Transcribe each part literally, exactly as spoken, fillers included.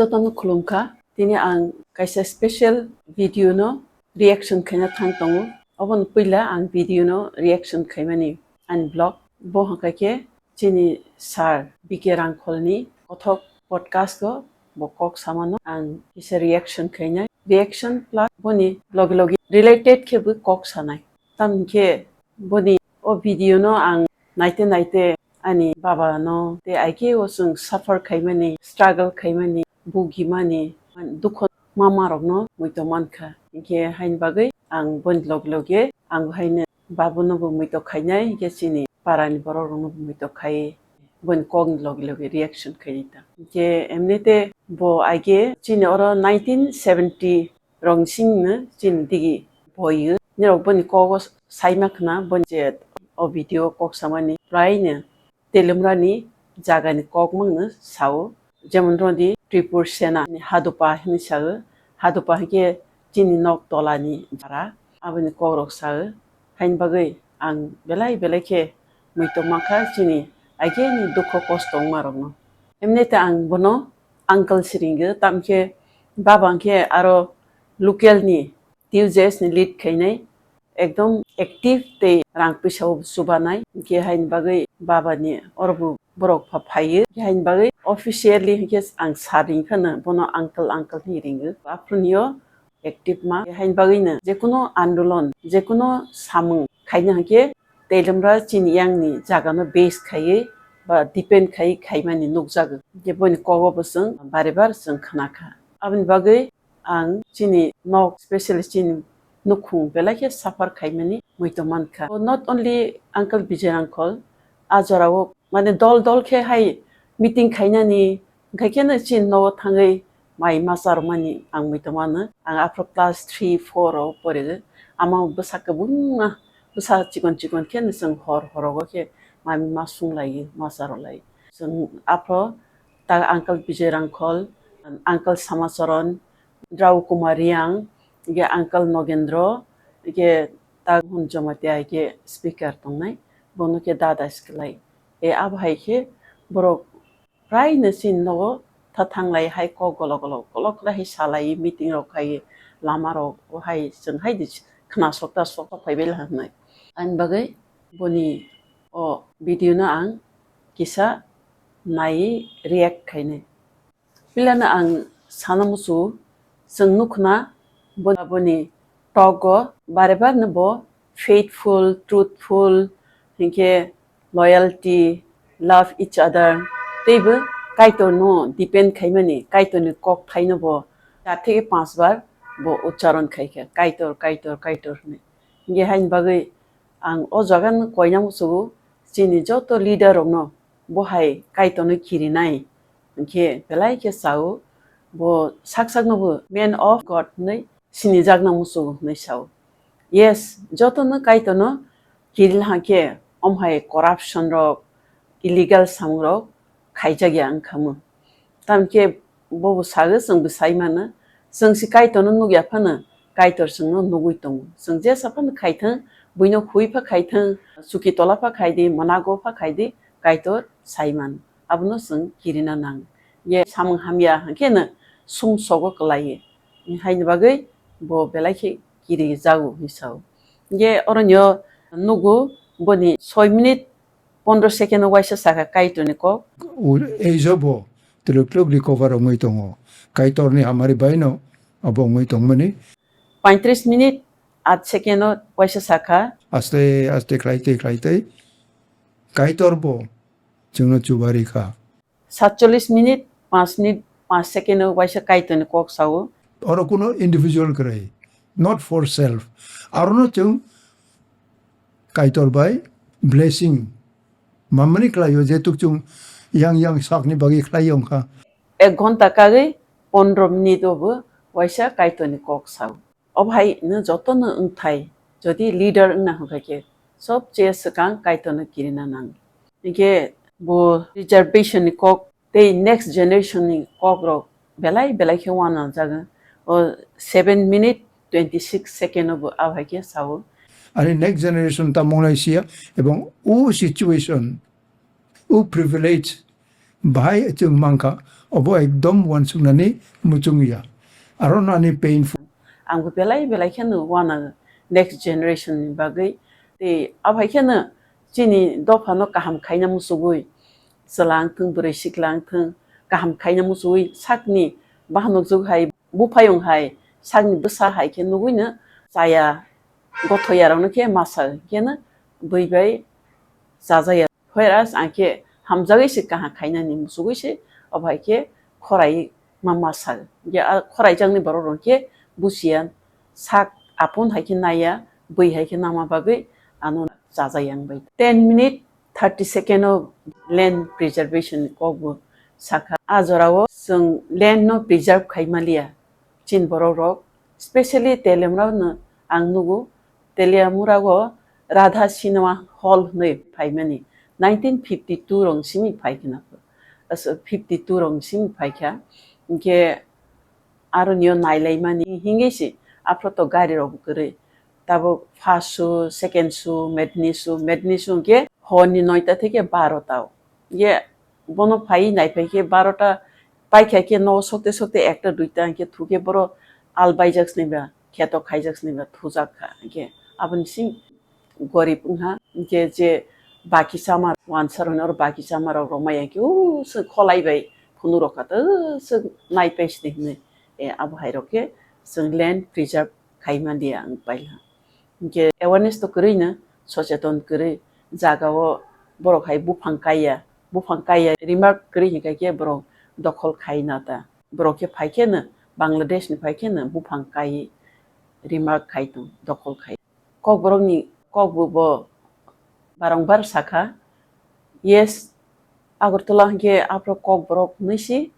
Jotono khulumkha. Tini ang kaisa special video no reaction khaina thang tongo. Oboni puila ang video no reaction khaimani ani vlog. Bo hwnkha khe chini sir B K Rangkholni kothok podcast o bo kok samano ang kisa reaction khainai. Reaction plus boni logi logi related khe bo kok sanai. Tamni khe boni o video no ang naite naite ani baba no tei aike o chwng suffer khaimani, struggle khaimani, bugimani, dukho mama rokno muitu mankha. Hinkhe haini bagwi ang boni logi logi ang haino babuno bo muitu khainai, hinkhe chini parani borok rokno bo muitu khai boni kokni logi logi reaction khainai ta. Hinkhe emnete bo aike chini oro nineteen seventy rong singno chini digi boyo. Nirok boni kogo saima khna boni je o video kok samani praino Telimrani jagani kok mangno sao. Jemon rodi Tripur Sena ni Hadupa hinwi sao. Hadupa hinkhe chini nok tolani jara. Aboni kokrok sao. Haini bagwi ang belai belai khe muitu mankha chini aike ni dukho kosto wngma rokno. Emnete ang bono uncle siringo, tamkhe baba hinkhe aro local ni T U J S ni lead khainai, ekdom active tei rang pisa o chubanai. Hinkhe haini bagwi baba ni oro bo borok pha phaiyo. Hinkhe haini bagwi officially hinkhe ang sir ringkhano bono uncle uncle hinwi ringo. Aphuru ni o active ma. Haini bagwino jekuno andolon, jekuno samung khaina hinkhe Telimra chini yang ni jaga no base khaiwi ba depend khaiwi khaimani nukjago. Je boni kogo bo chwng bare bar chwng khna kha. Aboni bagwi ang chini nok, specially chini nukhung belai khe suffer khaimani muitu mankha. Not only Uncle Vijay Rangkhol, a jorao mane dol dol khe hai meeting khainani, hwnkhe khe no chini nogo thangwi mai ma charwmani ang muitu mano. Ang aphuru class three, four o porigo. Ama bwsa kwbangma, bwsa chikon chikon khe no chwng hor horogo khe mami ma sunglaio, ma charwlai. Chwng aphuru ta Uncle Vijay Rangkhol, Uncle Samacharan, Drau Kumar Riang, hingke Uncle Nogendro, hingke Tagun Jamatia hingke speaker tongnai, bono khe dada siklai. E abo hai khe borok prai no chini nogo tha thanglai hai kok golok golok golok khe hai salai meeting rok khai lama rok hai chwng hai di khna sok ta sok phai bela hinwi. Ani bagwi boni o video no ang kisa nai react khainai. Pilano ang sana musu, chwng nukhna bo-, boni togo bare bare no bo faithful, truthful, hinkhe loyalty, love each other, teibo Kaitor no depend khaimani, Kaitor ni kok thaino bo char theke panch bar bo ucharon khaikha, Kaitor, Kaitor, Kaitor hinwi. Hinkhe haini bagwi ang o jaga no koina musugo, chini joto leader rok no bo hai Kaitor no kirinai, hinkhe belai khe sao, bo sak sak no bo man of God hinwi sinijakna musugo hinwi sao. Yes, joto no Kaitor no kiril hangkhe om hai corruption rok, illegal samung rok khaijak ya wngkha mo. Tamkhe bobo sago chwng bwsai mano, chwng se Kaitor no nukya phano Kaitor chwng no nugwi tongo. Chwng jesa phano khaithang, buino hui pha khaithang, chuki tola pha khaidi, mwnago pha khaidi, Kaitor sai mano. Abono chwng kirina nang. Ye samung hamya hwnkhe no sumsogo kwlaiwi. Haini bagwi bo belai khe kiri jago hinwi sao. Ye oronio nugo boni soi minute pondro second o waisa sakha Kaitorni kok. U-, ei jobo twlwk twlwk recover wngwi tongo. Kaitorni hamari baino abo wngwi tongmani. Paitris minute at second o waisa sakha. Aste aste khlai tei khlai tei Kaitor bo chwngno chubari kha. Satchollis minute, panch minute, panch second o waisa Kaitorni kok sao. Oro kuno individual kwrwi, not for self. Arono chwng Kaitor bai blessing mamani khlaio, jetuk chwng yang yang sakni bagwi khlai wngkha. Ek ghonta kagwi pondro minute o bo waisa Kaitorni kok sao. Obo hai no joto no wngthai, jodi leader wngna hwnkha khe, sob che swkang Kaitor no kirina nang. Hinkhe bo reservation ni kok tei next generation ni kok rok belai belai khe uanajak. O seven minute twenty six second o bo abo hai khe sao. Ani next generation tamo lai sia, ebong o situation, o privilege, Bahai chwng mankha, obo ekdom uansuknani muchung ya. Aro nani painful. Ang bo belai belai kheno uana next generation ni bagwi. Tei abai kheno chini dopha no kaham khaina muchugwi, chwla wngthwng, bwrwi sikla wngthwng, kaham khaina muchugwi sakni bahanok jwk hai, buphayung hai, sakni bwsa hai khe nugwino chaya, gothoya rokno khe masa khe no bui bai chajaya. Whereas ang khe hamjagwi se kaham khainani muchugwi se, obo hai khe khorai ma masa. Hingkhe a khorai jaknai borok rok khe buchiya, sak apun hai khe naiya, bui hai khe nama bagwi ano chajaya wng bai. Ten minute thirty second o land preservation ni kok bo sakha. A jora o chwng land no preserve khai maliya chini borok rok, specially Teliamura no ang nugo. Teliamura o Radha Cinema Hall hwnwi phaimani nineteen fifty two rong simi phai khna. Asa fifty two rong simi phai kha. Hingkhe aro nio nailaimani hingwi se aphro to gari rok kwrwi. Tabuk first show, second show, matinee show, matinee show hingkhe horni noita theke barota o. Ye bono phai naiphai khe barota paikha khe nogo sokte sokte ekta duita hingkhe thukhe boro albaijak siniba, kheto khaijak siniba thujak kha hingkhe aboni sing gorib wngha hingkhe je baki chama wansa rokni oro baki chama rok romai hingkhe o se kholai bai phunuk rok kha to se naipai sini hinwi abo hai rok khe chwng land preserve khai manliya ang pailha. Hingkhe awareness to kwrwi no, socheton kwrwi, jaga o borok hai buphang kaiya, buphang kaiya remark kwrwi hinkha khe borok dokhol khai na ta. Borok khe phai khe no, Bangladesh ni phai khe no buphang kai remark khai tong, dokhol khai. Kokborok ni kok bo, bo barongbar sakha, yes, Agartala hingkhe aphro kokborok hwnwi se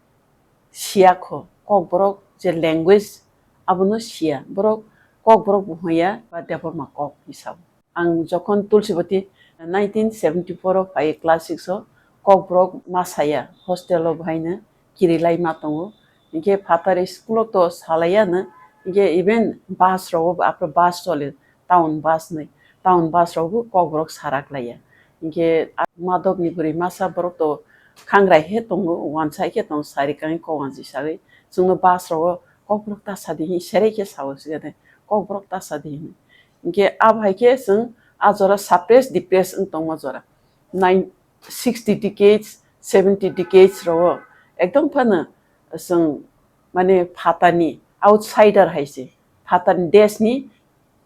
siya kho, kokborok je language abono siya, borok kokborok bo hwnya ba Debbarma kok hisab. Ang jokhon Tulsibati nineteen seventy four o phai class six o, kokborok ma saya, hostel o bahaino kirilai ma tongo. Hingkhe phatari school o to salaiya no, hingkhe even bus rogo bo aphro bus choli, town bus ni, town bus rogo kokborok sarak laiya. Hingkhe a Madhobni bwrwi masa borok to khangrai khe tongo, wansa khe tongo, sari kangwi kok wansi sagwi. Chwngno bus rogo kokborok ta sadi hinwi serai khe sao sigade, kokborok ta sadi hinwi. Hingkhe abo hai khe chwng a jora suppress, depress wng tongma jora. Nine, sixty decades, seventy decades rogo ekdom phano chwng mane phatani outsider hai se, phatani desh ni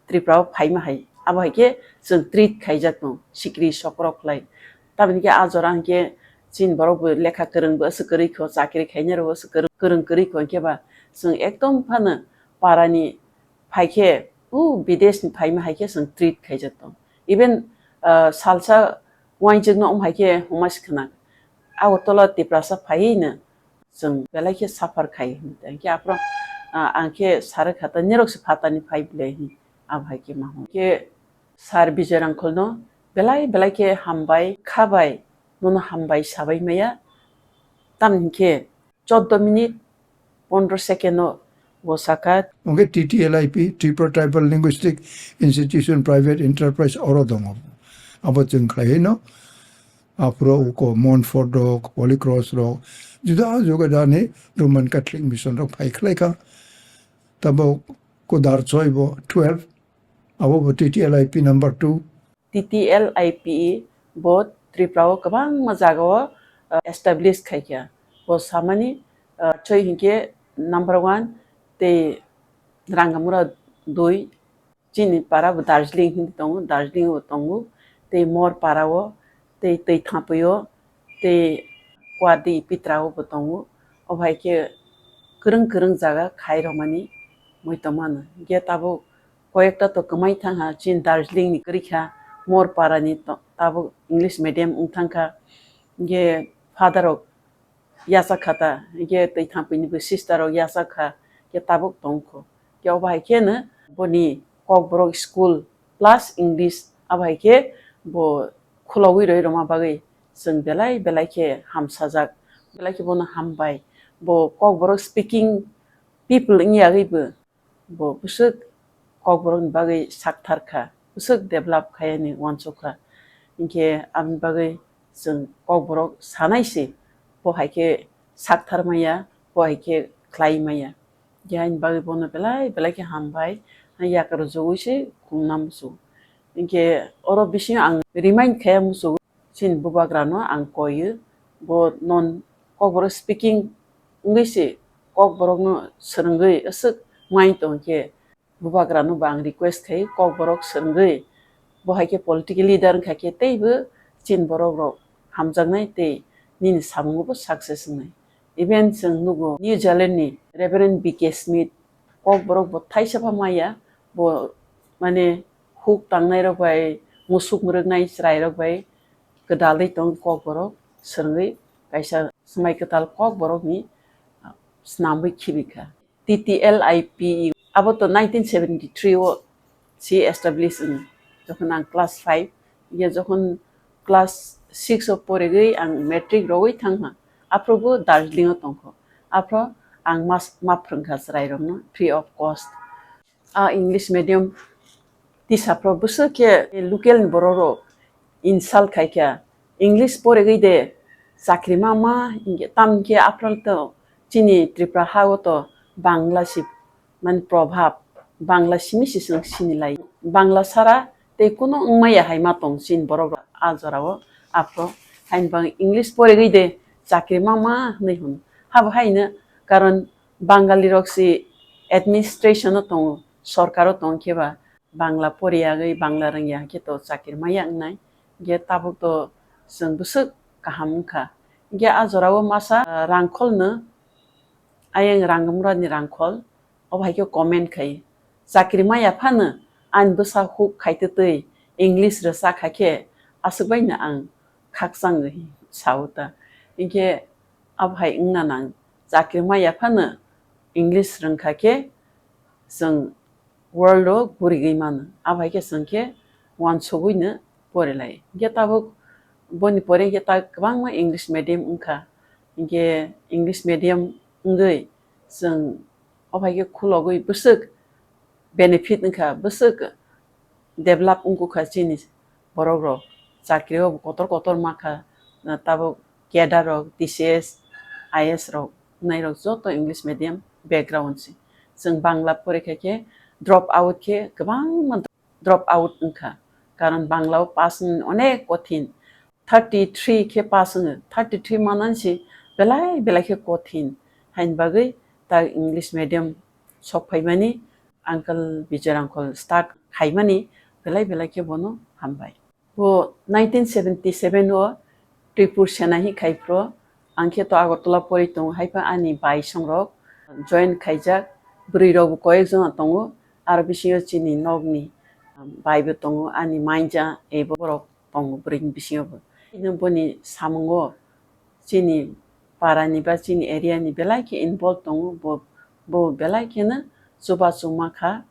Tripura o phaima hai, abo hai khe chwng treat khaijak tongo, sikri sokrok khlai. Tamoni khe a jora hwnkhe chini borok bo lekha kwrwng bo aswk kwrwi kho, chakri khainai rok bo aswk kwrwng, kwrwng kwrwi kho, hwnkhe ba chwng ekdom phano parani phai khe, o bidesh ni phaima hai khe chwng treat khaijak tongo. Even, ah, salsa uainchwk no om hai khe homa se khna, Agartala Tiprasa phaiwi no chwng belai khe suffer khai hwnwi. Hwnkhe aphro, ah, ang khe sar kha ta, nirok se phatani phai bwlai hwnwi, abo hai khe ma hwn. Khe Sir Bijoy Rangkhol no belai belai khe hambai kha bai, nono hambai sabai maya. Tamni hwnkhe choddo minute pondro second o bo sakha. Hwnkhe T T L I P, Tripura Tribal Linguistic Institution Private Enterprise oro tongo. Abo chwng khlaiwi no aphro uko Montfort rok, Holy Cross rok, juda juda ni Roman Catholic Mission rok phai khlai kha. Tabo Kodar Choi bo twelve, abo bo T T L I P number two. T T L I P E bo Tripura o kwbangma jaga o, uh, establish khai kha. Bo samani, uh, Choi hinkhe number one, tei Rangamura dui, chini para bo Darjeeling hinwi tongo, Darjeeling o tongo, tei Mor para o, tei Twi Thapwi o, tei Kuardi Pitra o bo tongo. O hai khe kwrwng kwrwng jaga khai rwmani muitomano. Hwnkhe tabuk koyekta to kwmai thang ha, chini Darjeeling ni kwrwi kha, Mor para ni to-, tabuk English medium wng thang kha. Hwnkhe father rok yachak kha ta, hwnkhe Twi Thapwi ni bo sister rok yachak kha, hwnkhe tabuk tong kho. Hwnkhe obo hai khe no boni Kokborok school plus English abo hai khe bo khulogwi rwi rwma bagwi chwng belai belai khe hamsajak, belai khe bono hambai. Bo Kokborok speaking people wngya gwi bo, bo bwswk Kokborokni bagwi sakthar kha, bwswk develop khaiyani uansuk kha. Hinkhe aboni bagwi chwng Kokborok sanai se bo hai khe sakthar maya, bo hai khe khlai maya. Yaini bagwi bono belai belai khe hambai, yakar jogwi se khumna muchungo. Hinkhe oro bisingo ang remind khaya muchungo, chini bubagrano ang koiyo, bo non Kokborok speaking wngwi se Kokborokno swrwngwi aswk mai tong khe, bubagrano bo ang request khai, Kokborok swrwngwi bo hai khe political leader wngkha khe teibo chini borok rok hamjaknai tei nini samungo bo success wngnai. Even chwng nugo New Zealand ni Reverend B K Smith, Kokborok bo thaisa pha maya, bo mane huk tangnai rok bai, musuk mwrwknai chwrai rok bai kwdalwi tong Kokborok swrwngwi kaisa swmai kwtal Kokborok ni, ah, snamwi khibikha. T T L I P E, abo to nineteen seventy-three o si establish wng, jokhon ang class five, ya jokhon class six o porigwi ang matric rogwi thangma, aphrobo Darjeeling o tongkho, aphro ang mas-, ma phrwngkha chwrairokno free of cost. A English medium tisa phro bwswk khe local ni borok rok insult khai kha, English porigwi de chakri ma ma hinkhe, tam hinkhe aphro to chini Tripura ha o to Bangla si mane probhab, Bangla simi si chwng sini lai. Bangla sara tei kunu wngmaya hai ma tong chini borok rok a jora o. Aphro haini bagwi English porigwi de chakri ma ma hinwi hwn. Habo haino karon Bangali rok si administration o tongo, sorkar o tong khe ba Bangla poriya agwi, Bangla rwngya khe to chakri maya wngnai. Hinkhe tabuk to chwng bwswk kaham wngkha. Hinkhe a jora o masa, ah, Rangkhol no, ayang Rangamura ni Rangkhol, obo hai khe comment khai, chakri maya phano ani bwsa huk khai twtwi English rwchak kha khe aswk bai no ang khakchang, sa o ta. Hinkhe abo hai wngna nang, chakri maya phano English rwngkha khe chwng world o gurigwi mano. Abo hai khe chwng khe uansugwi no pori lai. Hinkhe tabuk boni pore hinkhe ta kwbangma English medium wngkha. Hinkhe English medium wngwi chwng o hai khe khulogwi bwswk benefit wngkha, bwswk develop wngkha chini borok rok. Chakri o kotor kotor makha, tabuk cadre rok, T C S, I A S rok, nai rok joto English medium background se. Chwng Bangla porikha khe drop out khe kwbangma drop out wngkha. Karon Bangla o pass wngni onek kothin. Thirty three khe pass wngo. Thirty three manani se belai belai khe kothin. Haini bagwi ta English medium sok phaimani, Uncle Bijoy Rangkhol start khaimani belai belai khe bono hambai. Bo nineteen seventy seven o Tripur Sena hi khai phro, ang khe to Agartala pori tongo, hai pha ani bai song rok join khaijak, bwrwi rok bo koyek jona tongo, aro bisingo chini nokni, um, bai bo tongo, ani manja ebo borok tongo bwrwi ni bisingo bo. Bini boni samungo chini para ni ba chini area ni belai khe involve tongo, bo, bo belai kheno chubachu ma kha.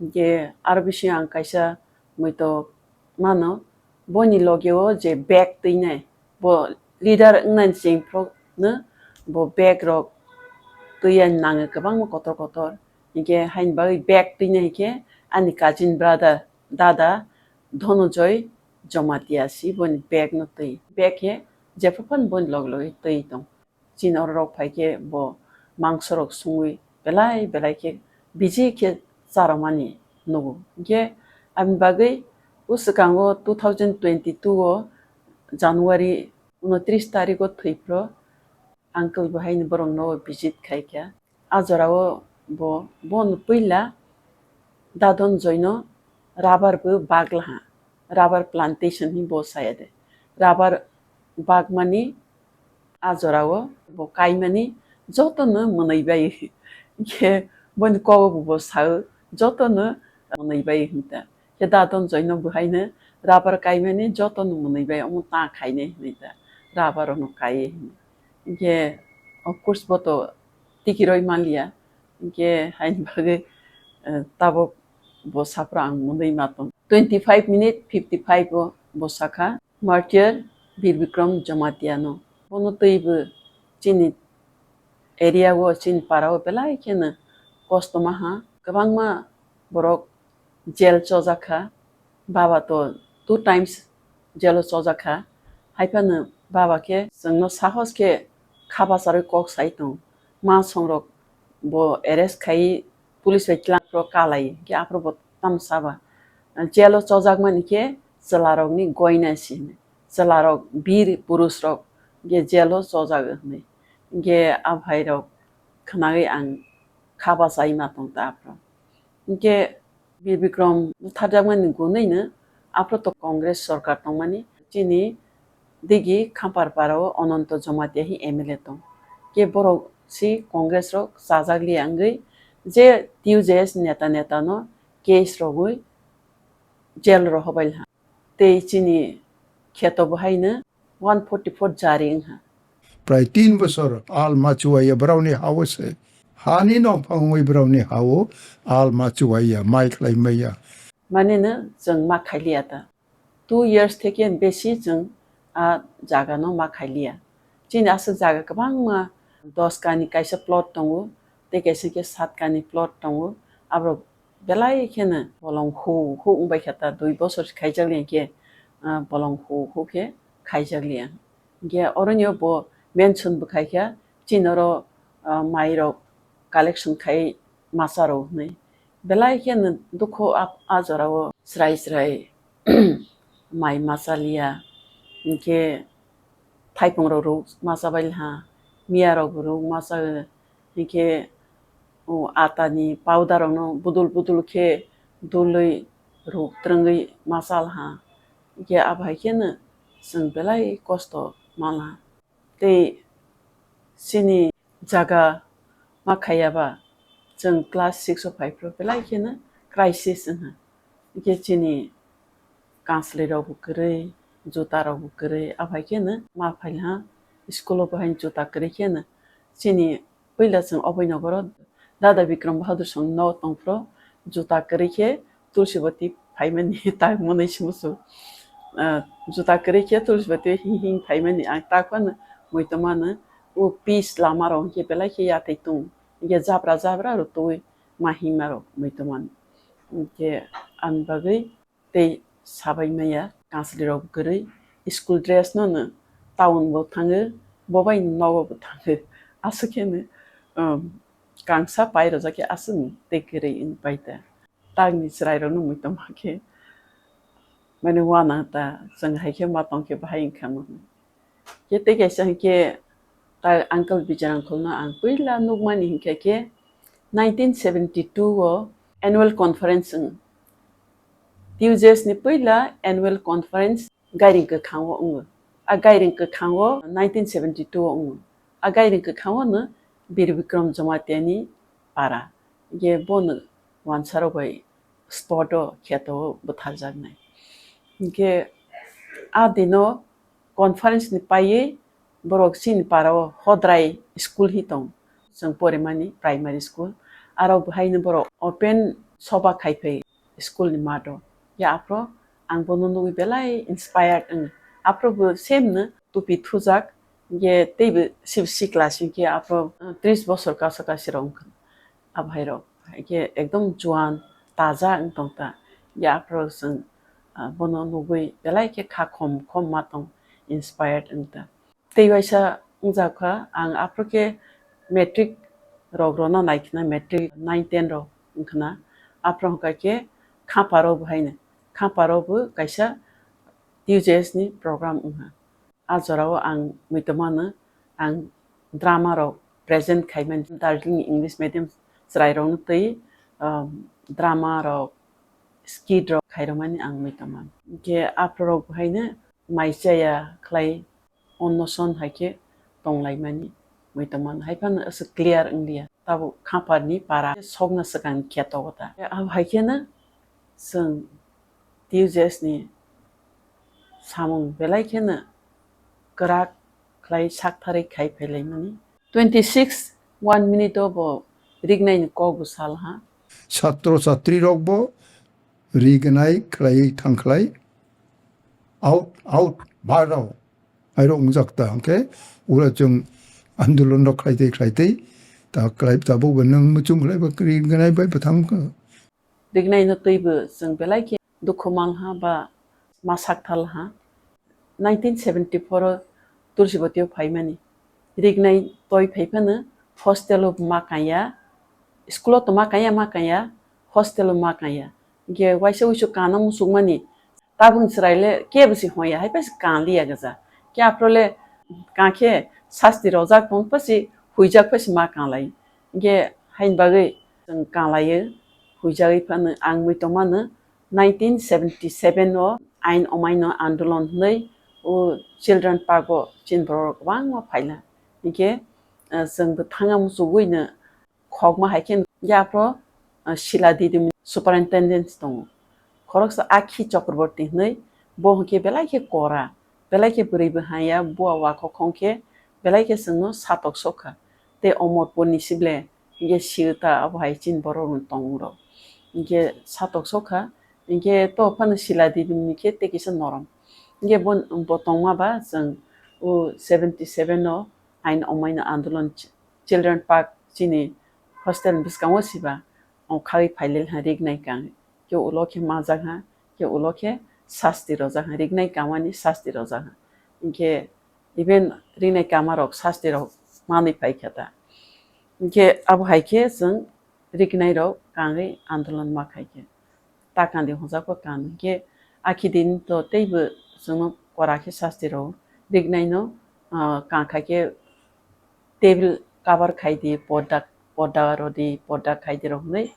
Hinkhe aro bisingo ang kaisa muitok mano, boni loge o je bag twinai, bo leader wngnani chengphru no bo bag rok twi ani nango kwbangma kotor kotor. Hinkhe haini bagwi bag twinai hinkhe ani cousin brother, dada Dhonojoy Jomatia si boni bag no twi. Bag khe jephru phano boni loge loge twi tong. Chini oro rok phai khe bo mangso rok sungwi belai belai khe biji khe charwmani nugo. Hinkhe aboni bagwi o swkango two thousand twenty two o January unotris tarikh o thwi phro uncle bo haini borok no visit khai kha. A jora o bo, bono puila Dadon Joino rubber bo bagla ha, rubber plantation hi bo saya de. Rubber bagmani a jora o bo kaimani jotono mwnwi bai. Khe boni kogo bo bo sao jotono mwnwi bai hinta. Khe Dadon Joino bo haino rubber kaimani jotono mwnwi bai omo ta khainai hinwi ta. Rubber ono kaiye hinwi. Hinkhe of course bo to tikiroi manliya. Hinkhe haini bagwi, eh, tabuk bo saphro ang mwnwi ma tong. Twenty five minute fifty five o bo sakha, Martyr Bir Bikram Jamatia no. Bono twi bo chini area o, chini para o belai kheno kosto ma ha. Kwbangma borok jail chojak kha. Baba to two times jail o chojak kha. Hai phano baba khe chwngno sahos khe kha bacharwi kok sai tong. Ma songrok bo arrest khai police bai tlang pro kalai, hwnkhe aphuru bo tamo saba. Jail o chojakmani khe chwlarokni goina si hwnwi. Chwlarok, bir purusrok hwnkhe jail o chojak hwnwi. Hwnkhe a bhairok khwnagwi ang kha bachai ma tong ta aphuru. Hwnkhe Bir Bikrom butharjakmani gunwi no aphuru to Congress sorkar tongmani, chini digi Khampar para o Ononto Jamatia hi M L A tong. Khe borok si Congress rok chajak liya wngwi je T U J S neta neta no case rogwi jail rohobai ha. Tei chini kheto bo haino one forty four jari wngha. Prai tin bosor al machuwaiya borokni ha-o se. Hani nongphang wngwi borokni ha-o al machuwaiya, mai khlai maya. Manino chwng ma khailiya ta. Two years theke besi chwng a jaga no ma khailiya. Chini aswk jaga kwbangma dos kani kaisa plot tongo, tei kaisa khe sat kani plot tongo. Aborok belai kheno bolong hu hu wngbai kha ta, dui bosor khaijak liya khe, ah, bolong hu hu khe khaijak liya. Hwnkhe orono bo mention bo khai kha, chini oro, ah, mai rok collection khai masa rok hwnwi. Belai kheno dukhu a, a jora o chwrai chwrai mai masa liya. Hwnkhe thaipung rok ruk masa bai ha, miya rok bo ruk masa o. Hwnkhe o atani powder rok no budul budul khe dului ruk twrwngwi masa ha. Hwnkhe abo hai kheno chwng belai kosto mal ha. Tei chini jaga ma khaiya ba, chwng class six o phai phuru belai kheno crisis wngha. Hwnkhe chini kanslwi rok bo kwrwi, juta rok bo kwrwi, aphai kheno ma phai ha school o bo haino juta kwrwi kheno. Chini puila chwng oboi nogoro Dada Bikram Bahadur song no tongphuru juta kwrwi khe Tulsibati phaimani tak mwnwi se musu. Ah, juta kwrwi khe Tulsibati hing hing phaimani ang tak phano muitomano. O pis lama rok hwnkhe belai khe yathai tung. Hwnkhe jabra jabra rw twi ma hingma rok muitomano. Hwnkhe ani bagwi tei sabai maya kanslwi rok kwrwi school dress no no town bo thango, bo bai nogo bo thango. Aswk khe no, um, kangsa pai rwjak khe aswk no tei kwrwi wng pai ta. Tangni chwrairokno muitom hakhe, mane, uanang ta, chwng hai khe ma tong khe bahai wngkha mo. Khe tei kaisa hinkhe ta uncle Bijarangkholno ang puila nukmani hinkhe khe nineteen seventy two o annual conference wng. T U J S ni puila annual conference Gairing kwkhango wngo. A Gairing kwkhango nineteen seventy two o wngo. A Gairing kwkhango no Bir Bikram Jamatia ni para. Hwnkhe bono wansarok bai spot o kheto o bwtharjaknai. Hwnkhe a dino conference ni paiwi borok chini para o Hodrai school hi tong, chwng porimani primary school. Aro bo haino borok open soba khai phai school ni math o. Ya aphro ang bono nugwi belai inspired wng. Aphro bo same no tupi thujak, ye teibo sib sikla singkhe aphro, uh, tris bosor kasa kasi rok wngkha. Abhairok haikhe ekdom juan taja wng tongta. Ya aphro chwng, ah, bono nugwi belai khe kha khom khom ma tong, inspired wngta. Tei waisa wngjakha ang aphro khe matric rok rono naikhna, matric nine ten rok wngkhna. Aphro hwnkha khe Khamparo bo haino, Khamparo bo kaisa T U J S ni program wngkha. A jorao ang muitomano, ang drama rok present khaimani, Darjeeling English Medium chwrairokno twi, um, drama rok, skit rok khairokmani ang muitomano. Hwnkhe aphro rok bo haino mai chaya khlai onnoson hai khe tonglaimani muitomano. Hai phano aswk clear wngliya. Tabuk Khampar ni para sokna swkang khe togo ta. Abo hai kheno chwng T U J S ni samung belai kheno kwrak khlai saktharwi khai phailaimani. Twenty six one minute o bo rignai ni kok bo sal ha. Chatro chatri rok bo rignai khlai thangkhlai out, out, barao. Airok wngjak ta hwnkhe ura chwng andolon rok khlai tei khlai tei ta khlai tabuk bo nwng muchung khlai ba rignai bai bwthang kha. Rignai no twi bo chwng belai khe dukhu man ha ba ma sak thal ha. Nineteen seventy four o Tulsibati o phaimani. Rignai toi phai phano hostel o ma kanya, school o to ma kanya, ma kanya, hostel o ma kanya. Hinkhe waisa uisu kana muchukmani, tabuk chwrai le kebo se hoya, hai phai se kan liya gaja. Khe aphro le kan khe sasti rojak tong phai se huijak phai se ma kan lai. Hinkhe haini bagwi chwng kan laio, huijagwi phano ang mui tongmano nineteen seventy seven o ain omaino andolon hwnwi o Children Park o chini borok rok kwbangma phaila. Hinkhe, ah, chwng bwthanga muchugwino khokma hai khe, hinkhe aphro, ah, Sila Didi superintendent tongo. Khoroksa Akhi Chakraborty hwnwi, bo hinkhe belai khe kora, belai khe bwrwi bwhaya, bua wakhok hong khe belai khe chwngno satok sokha. Tei Omorpur ni sible hinkhe siyota abo hai chini borok rok tong rok. Hinkhe satok sokha, hinkhe to phano Sila Didi ni khe tei kisa norom. Hinkhe bo, bo tongma ba chwng o seventy seven o ain omaino andolon ch-, Children Park chini hostel ni bwskango siba. O khagwi phailel ha Rignai kang. Khe ulo khe majak ha, khe ulo khe sasti rojak ha, Rignai kamani sasti rojak ha. Hinkhe even Rignai kamarok sasti rok manwi paikha ta. Hinkhe abo hai khe chwng Rignai rok kangwi andolon ma khai khe. Ta kandi hwnjak bo kan. Hinkhe Akhi Didi to teibo chwngno kora khe sasti rw. Rignai no, ah, kang khai khe table cover khai di, porda, porda rw di, porda khai di rw hwnwi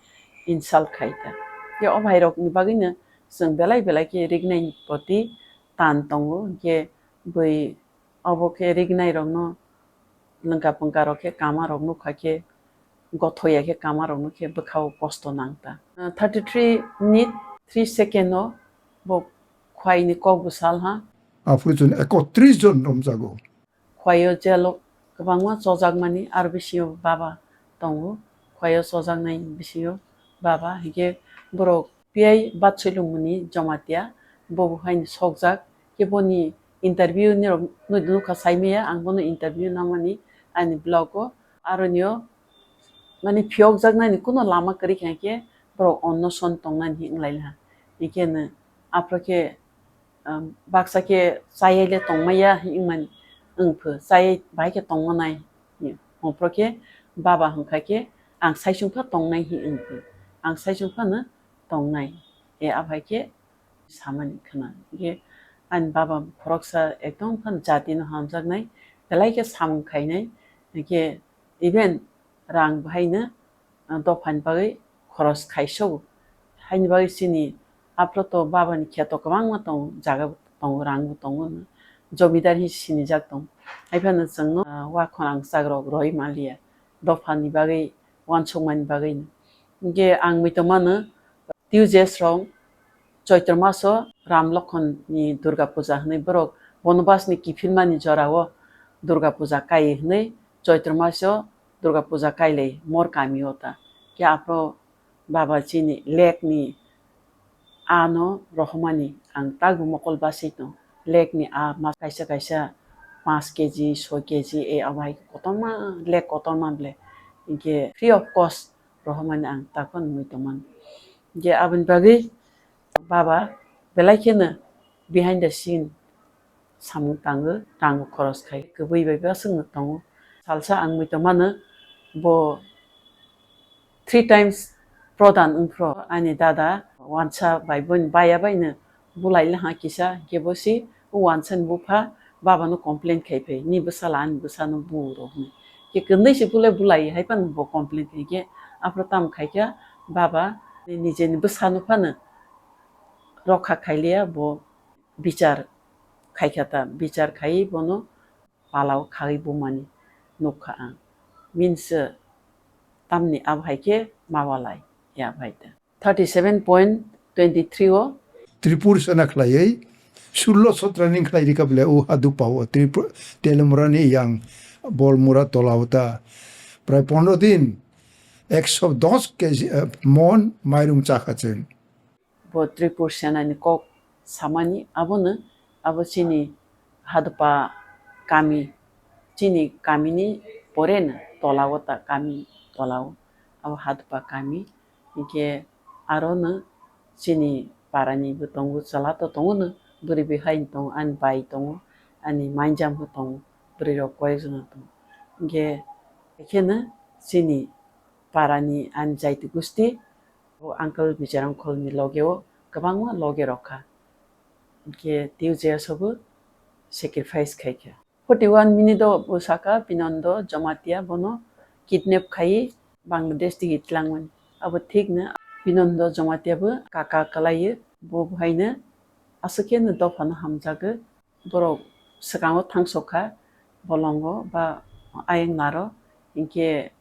insult khai ta. Khe o bhai rok ni bagwi no chwng belai belai khe Rignai ni proti tan tongo. Hinkhe bui Obo khe Rignai rokno lwngka pwngka rok khe kama rok nukha khe gothoya khe kama rok nukhe bwkhao kosto nang ta. Thirty three minute three second o bo khwai ni kok bwsal ha. Aphuru chwng ekotris jon romjago. Khwai o jail o kwbangma chojakmani aro bisingo baba tongo. Khwai o chojaknai bisingo baba hinkhe borok P I Batsoilungmani Jamatia, bo bo haino sokjak, khe boni interview ni rok nukha saimaya, ang bono interview namani ani blog o, aroni o mani phiyokjaknani kuno lama kwrwi kha khe borok onnoson tongnani hinwi wnglailha. Hinkhe no aphro khe, um, baksa khe chayai le tongmaya hinwi wngmani wngphu, chayai bahai khe tongmanai. Aphro khe baba hwnkha khe ang saichung pha tongnai hinwi wngphu, ang saichung phano tongnai. E, aphai khe samani khna. Hinkhe ani baba khoroksa ekdom phano jatino hamjaknai, belai khe samung khainai. Hinkhe even rang bahaino, ah, dophani bagwi khoros khaisogo. Haini bagwi chini aphro to babani kheto kwbangma tongo, jaga bo tongo, rang bo tongo, jomidar hi sinijak tongo. Haiphano chwngno, ah, wakhorang chakrok roi manliya, dophani bagwi, uansukmani bagwino. Hinkhe ang mui tongmano, Tuesdays rok Choitro maso Ram Lokhon ni Durga Puja hwnwi borok Bonobas ni kiphilmani jorao Durga Puja kai hwnwi Choitro maso Durga Puja kailai mor kami o ta. Khe aphro baba chini lake ni ano rohormani ang takbo mokol basui tong. Lake ni a mas kaisa kaisa panch K G, soi K G e abo hai kotorma lake kotorma ble. Hinkhe free of cost rohormani ang takhon mui tongmani. Je aboni bagwi baba belai kheno behind the scene samung tango, rang bo khoros khai, kwbwi bai baswkno tongo. Salsa ang mui tongmano bo three times prodhan wngphro ani dada wansa bai boni baya baino bulai laha kisa, kebo si o wansa ni bupha baba no complain khai phai, ni bwsala ani bwsa no bu rw hwnwi. Khe kwrwngwi se bule bulai hai phano bo complain khai khe aphro tamo khai kha baba nijeni bwsa no phano rokha khai liya, bo bichar khai kha ta, bichar khai bono palao khagwi bumani nukha ang. Means, tamni abo hai khe ma walai ya bai ta. Thirty seven point twenty three o. Tripur sena khlaiwi sullo sotra ning khlai rika bole o hadupa o Tripur Telemurani yang Bolmura tola o ta prai pondro din ekso dos K G, eh, mon mairum chakha chwng. Bo Tripur Senani kok samani, abono abo chini Hadapa kami, chini kamini poreno tolao ta kami tolao, abo Hadapa kami. Hinkhe arono chini parani bo tongo, chwla to tongo no, bwrwi bai hai tongo, ani bai tongo, ani mainjam bo tongo, bwrwi rok koyek jona tongo. Hinkhe, hinkhe no chini parani ani jaiti gusti, o uncle Bijarang Kholni logeo kwbangma loge rok kha. Hinkhe twiwi jesa bo sacrifice khai kha. Forty one minute o bo saka Binondo Jamatia bono kidnap khai Bangladesh digi tlangmani. Abo thik no Binondo Jamatia bo kaka kalaiyo, bo haino aswk khe no dophano hamjago. Borok swkango thangsok kha bolongo ba ayang naro, hinkhe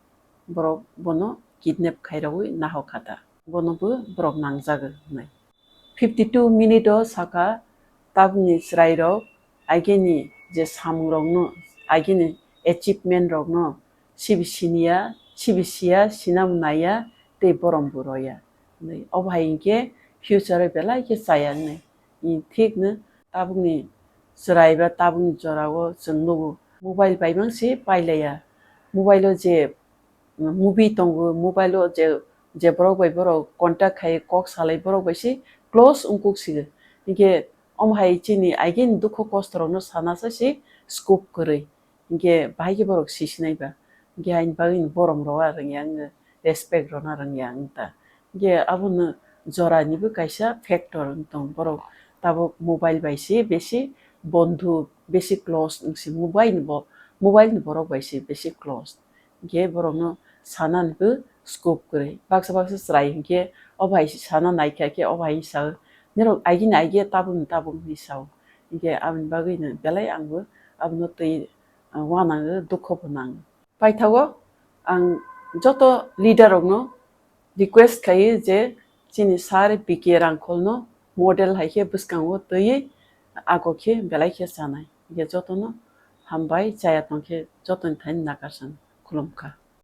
borok bono kidnap khairogwi nahok kha ta, bono bo borok nangjago hwnwi. Fifty two minute o saka tabukni chwrairok agini je samungrokno, agini achievement rokno sibi siniya, sibi siya, sinabo naiya, tei borom bo roya. Obo hai hinkhe future o belai khe chaya wngnai. Thik no tabukni chwrai ba tabukni jorao chwng nugo. Mobile bai mang se pailaiya. Mobile o je movie tongo, mobile o je, je borok bai borok contact khai kok salai borok bai se close wngkuk sigo. Hinkhe omo hai chini agini dukhu kosto rokno sana sa se scope kwrwi. Hinkhe bahai khe borok sisinai ba. Hinkhe haini bagwi borom rok a rwngya wng, respect rwna rwngya wng ta. Hinkhe abono jorani bo kaisa factor wng tong. Borok tabuk mobile bai se besi bondhu, besi close wng se mobile ni bo, mobile ni borok bai se besi close. Hinkhe borokno sanani bo scope kwrwi. Baksa baksa chwrai hinkhe obo hai sana naikha khe obo hai sao. Norok agini age tabukni tabuk hinwi sao. Hinkhe aboni bagwino belai angbo abono twi, ah, uanango, dukho bo nango. Paithago ang joto leader rokno request khaio je chini sir B K Rangkholno model hai khe bwskango twiwi ago khe belai khe chanai. Hinkhe jotono hambai, chaya tong khe jotoni thani nakarsan khulumkha.